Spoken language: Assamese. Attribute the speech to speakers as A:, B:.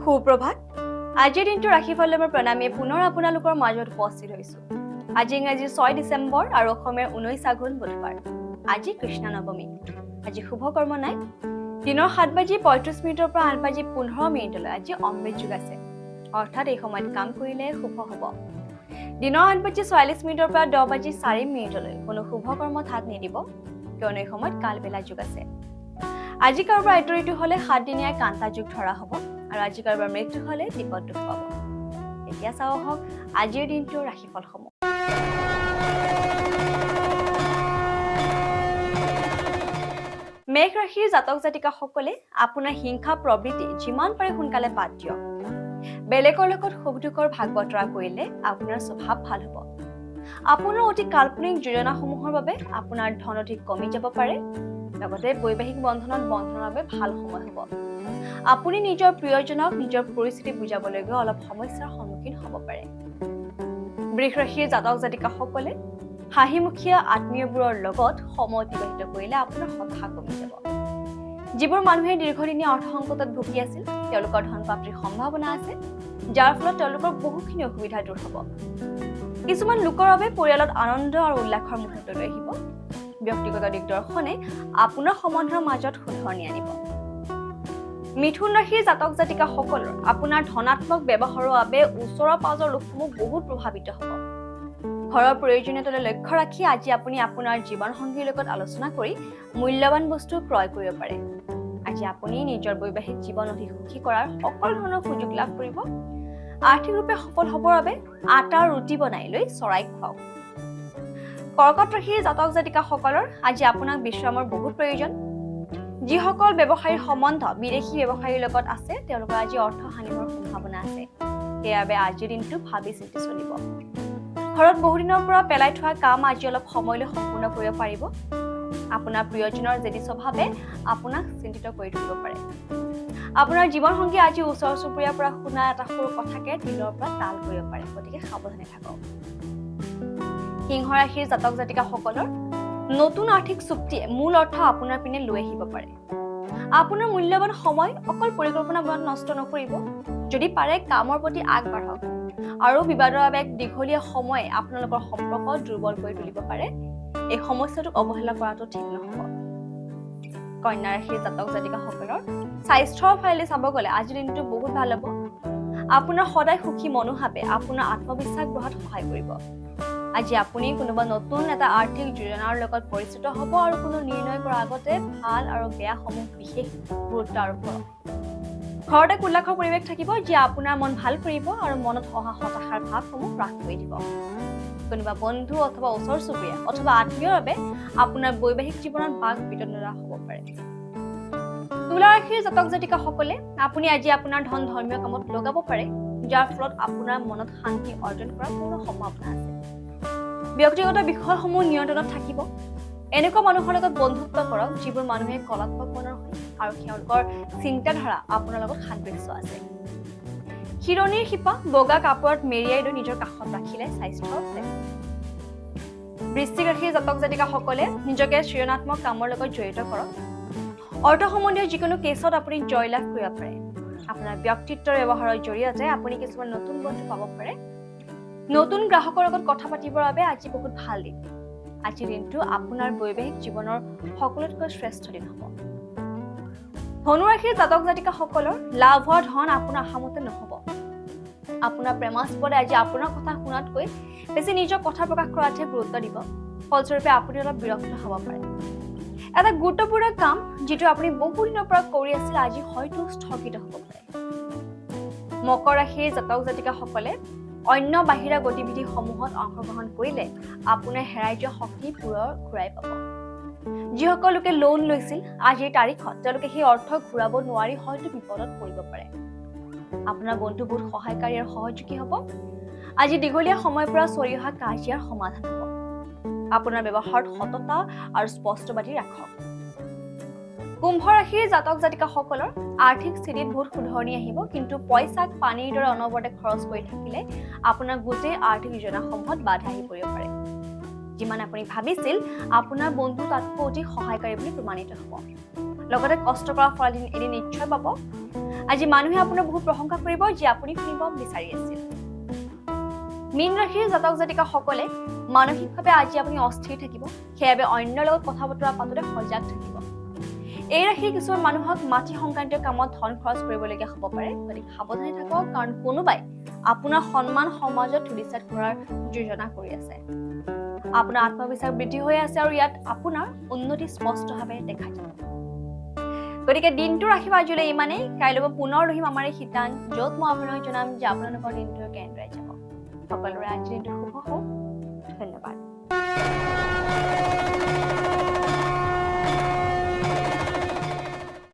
A: সুপ্ৰভাত। আজিৰ দিনটো ৰাশিফল মই প্ৰণামীয়ে পুনৰ আপোনালোকৰ মাজত উপস্থিত হৈছো। আজি ইংৰাজী 6 ডিচেম্বৰ আৰু অসমীয়াৰ 19 আঘোণ বুধবাৰ। আজি কৃষ্ণা নৱমী। আজি শুভ কৰ্ম নাই। দিনৰ 7:35 পৰা 8:15 আজি অমৃত যুগ আছে, অৰ্থাৎ এই সময়ত কাম কৰিলে শুভ হ'ব। দিনৰ 8:46 পৰা 10:04 কোনো শুভ কৰ্মত হাত নিদিব, কিয়নো এই সময়ত কালবেলা যুগ আছে। আজি কাৰোবাৰ আয়তৰিটো হ'লে 7দিনীয়া কান্তা যুগ ধৰা হ'ব আৰু আজি কাৰোবাৰ মৃত্যু হ'লে বিপদ দুখ পাব। এতিয়া চাওঁ আহক আজিৰ দিনটোৰ ৰাশিফলসমূহ। মেঘ ৰাশিৰ জাতক জাতিকাসকলে আপোনাৰ হিংসা প্ৰবৃত্তি যিমান পাৰে সোনকালে বাদ দিয়ক। বেলেগৰ লগত সুখ দুখৰ ভাগ বতৰা কৰিলে আপোনাৰ স্বভাৱ ভাল হ'ব। আপোনাৰ অতি কাল্পনিক যোজনাসমূহৰ বাবে আপোনাৰ ধন অধিক কমি যাব পাৰে। লগতে বৈবাহিক বন্ধনত বন্ধনৰ বাবে ভাল সময় হ'ব। আপুনি নিজৰ প্ৰিয়জনক নিজৰ পৰিস্থিতি বুজাবলৈ গৈ অলপ সমস্যাৰ সন্মুখীন হ'ব পাৰে। বৃষ ৰাশিৰ জাতক জাতিকাসকলে হাঁহিমুখীয়া আত্মীয়বোৰৰ লগত সময় অতিবাহিত কৰিলে আপোনাৰ হতাশা কমি যাব। যিবোৰ মানুহে দীৰ্ঘদিনীয়া অৰ্থ সংকটত ভুগি আছিল তেওঁলোকৰ ধন প্ৰাপ্তিৰ সম্ভাৱনা আছে, যাৰ ফলত তেওঁলোকৰ বহুখিনি অসুবিধা দূৰ হ'ব। কিছুমান লোকৰ বাবে পৰিয়ালত আনন্দ আৰু উল্লাসৰ মুহূৰ্ত লৈ আহিব। ব্যক্তিগত দিগদৰ্শনে আপোনাৰ সম্বন্ধৰ মাজত শুধৰণি আনিব। মিথুন ৰাশিৰ জাতক জাতিকাসকলৰ আপোনাৰ ধনাত্মক ব্যৱহাৰৰ বাবে ওচৰৰ পাজৰৰ লোকসমূহ বহুত প্ৰভাৱিত হ'ব। ঘৰৰ প্ৰয়োজনীয়তালৈ লক্ষ্য ৰাখি আজি আপুনি আপোনাৰ জীৱনসংগীৰ লগত আলোচনা কৰি মূল্যৱান বস্তু ক্ৰয় কৰিব পাৰে। আজি আপুনি নিজৰ বৈবাহিক জীৱন অধিক সুখী কৰাৰ সকলো ধৰণৰ সুযোগ লাভ কৰিব। আৰ্থিক ৰূপে সফল হ'বৰ বাবে আটাৰ ৰুটি বনাই লৈ চৰাইক খুৱাওক। কৰ্কট ৰাশিৰ জাতক জাতিকাসকলৰ আজি আপোনাক বিশ্ৰামৰ বহুত প্ৰয়োজন। যিসকল ব্যৱসায়ীৰ সম্বন্ধ বিদেশী ব্যৱসায়ীৰ লগত আছে তেওঁলোকৰ আজি অৰ্থ হানি হোৱাৰ সম্ভাৱনা আছে, সেইবাবে আজিৰ দিনটো ভাবি চিন্তি চলিব। ঘৰত বহুদিনৰ পৰা পেলাই থোৱা কাম আজি অলপ সময়লৈ সম্পূৰ্ণ কৰিব পাৰিব। আপোনাৰ প্ৰিয়জনৰ জেদী স্বভাৱে আপোনাক চিন্তিত কৰি তুলিব পাৰে। আপোনাৰ জীৱনসংগী আজি ওচৰ চুবুৰীয়াৰ পৰা শুনা এটা সৰু কথাকে দিলৰ পৰা তাল কৰিব পাৰে, গতিকে সাৱধানে থাকক। সিংহ ৰাশিৰ জাতক জাতিকাসকলৰ নতুন আৰ্থিক চুক্তিয়ে মূল অৰ্থ আপোনাৰ পিনে লৈ আহিব পাৰে। আপোনাৰ মূল্যৱান সময় অকল পৰিকল্পনা বনাত নষ্ট নকৰিব। যদি পাৰে কামৰ প্ৰতি আগবাঢ়ক আৰু বিবাদৰ বাবে এক দীঘলীয়া সময়ে আপোনালোকৰ সম্পৰ্ক দুৰ্বল কৰি তুলিব পাৰে। এই সমস্যাটোক অৱহেলা কৰাটো ঠিক নহ'ব। কন্যা ৰাশিৰ জাতক জাতিকাসকলৰ স্বাস্থ্যৰ ফালে চাব গ'লে আজিৰ দিনটো বহুত ভাল হ'ব। আপোনাৰ সদায় সুখী মনোভাৱে আপোনাৰ আত্মবিশ্বাস বঢ়াত সহায় কৰিব। আজি আপুনি কোনোবা নতুন এটা আৰ্থিক যোজনাৰ লগত পৰিচিত হ'ব আৰু কোনো নিৰ্ণয় কৰাৰ আগতে ভাল আৰু বেয়াসমূহ বিশেষ গুৰুত্ব আৰোপ কৰক। ঘৰতে উল্লাসৰ পৰিৱেশ থাকিব, যিয়ে আপোনাৰ মন ভাল কৰিব আৰু মনত অহা হতাশাৰ ভাৱসমূহ হ্ৰাস কৰি দিব। কোনোবা বন্ধু অথবা ওচৰ চুবুৰীয়া অথবা আত্মীয়ৰ বাবে আপোনাৰ বৈবাহিক জীৱনত বাক বিতণ্ডা হ'ব পাৰে। তুলা ৰাশিৰ জাতক জাতিকাসকলে আপুনি আজি আপোনাৰ ধন ধৰ্মীয় কামত লগাব পাৰে, যাৰ ফলত আপোনাৰ মনত শান্তি অৰ্জন কৰাৰ পূৰ্ণ সম্ভাৱনা আছে। ব্যক্তিগত বিষয়সমূহ নিয়ন্ত্ৰণত থাকিব। এনেকুৱা মানুহৰ লগত বন্ধুত্ব কৰক যিবোৰ মানুহে কলাত্মক মনৰ হয় আৰু তেওঁলোকৰ চিন্তাধাৰা আপোনাৰ লগত সাদৃশ্য আছে। শিৰণিৰ শিপা বগা কাপোৰত মেৰিয়াই লৈ নিজৰ কাষত ৰাখিলে স্বাস্থ্য ভালে থাকে। বৃশ্চিক ৰাশিৰ জাতক জাতিকাসকলে নিজকে সৃজনাত্মক কামৰ লগত জড়িত কৰক। অৰ্থ সম্বন্ধীয় যিকোনো কেছত আপুনি জয়লাভ কৰিব পাৰে। আপোনাৰ ব্যক্তিত্বৰ ব্যৱহাৰৰ জৰিয়তে আপুনি কিছুমান নতুন বন্ধু পাব পাৰে। নতুন গ্ৰাহকৰ লগত কথা পাতিবৰ বাবে আজি বহুত ভাল দিন। আজিৰ দিনটো আপোনাৰ বৈবাহিক জীৱনৰ সকলোতকৈ শ্ৰেষ্ঠ দিন হ'ব। ধনুৰাশিৰ জাতক জাতিকাসকলৰ লাভ হোৱা ধন আপোনাৰ আশামতে নহ'ব। আপোনাৰ প্ৰেমাস্পদে আজি আপোনাৰ কথা শুনাতকৈ বেছি নিজৰ কথা প্ৰকাশ কৰাতহে গুৰুত্ব দিব। ফলস্বৰূপে আপুনি অলপ বিৰক্ত হ'ব পাৰে। এটা গুৰুত্বপূৰ্ণ কাম যিটো আপুনি বহুদিনৰ পৰা কৰি আছিল আজি হয়তো স্থগিত হ'ব পাৰে। মকৰ ৰাশিৰ জাতক জাতিকাসকলে অন্য বাহিৰা গতিবিধিসমূহত অংশগ্ৰহণ কৰিলে আপোনাৰ হেৰাই যোৱা শক্তি পুনৰ ঘূৰাই পাব। যিসকল লোকে লোন লৈছিল আজিৰ তাৰিখত তেওঁলোকে সেই অৰ্থ ঘূৰাব নোৱাৰি হয়তো বিপদত পৰিব পাৰে। আপোনাৰ বন্ধু বহুত সহায়কাৰী আৰু সহযোগী হ'ব। আজি দীঘলীয়া সময়ৰ পৰা চলি অহা কাজিয়াৰ সমাধান হ'ব। আপোনাৰ ব্যৱহাৰত সততা আৰু স্পষ্টবাদী ৰাখক। কুম্ভ ৰাশিৰ জাতক জাতিকাসকলৰ আৰ্থিক স্থিতিত বহুত শুধৰণি আহিব, কিন্তু পইচাক পানীৰ দৰে অনবৰতে খৰচ কৰি থাকিলে আপোনাৰ গোটেই আৰ্থিক যোজনাসমূহত বাধা আহি পৰিব পাৰে। যিমান আপুনি ভাবিছিল আপোনাৰ বন্ধু তাতকৈ অধিক সহায়কাৰী বুলি প্ৰমাণিত হ'ব। লগতে কষ্ট কৰা ফল এদিন নিশ্চয় পাব। আজি মানুহে আপোনাৰ বহুত প্ৰশংসা কৰিব, যি আপুনি শুনিব বিচাৰি আছিল। মীন ৰাশিৰ জাতক জাতিকাসকলে মানসিকভাৱে আজি আপুনি অস্থিৰ থাকিব, সেইবাবে অন্যৰ লগত কথা বতৰা পাতোতে সজাগ থাকিব। এই ৰাশিৰ কিছুমান মানুহক মাটি সংক্ৰান্তীয় কামত ধন খৰচ কৰিবলগীয়া হ'ব পাৰে, গতিকে সাৱধানে থাকক, কাৰণ কোনোবাই আপোনাৰ সন্মান সমাজত ধূলিসাৎ কৰাৰ যোজনা কৰি আছে। আপোনাৰ আত্মবিশ্বাস বৃদ্ধি হৈ আছে আৰু ইয়াত আপোনাৰ উন্নতি স্পষ্টভাৱে দেখা যাব। গতিকে দিনটো ৰাখিব আজিলৈ ইমানেই। কাইলৈ মই পুনৰ ৰহিম আমাৰ এই শিতান, য'ত মই আপোনাক জনাম যে আপোনালোকৰ দিনটো কেনেদৰে যাব। সকলোৰে আজিৰ দিনটো শুভ হওক। ধন্যবাদ।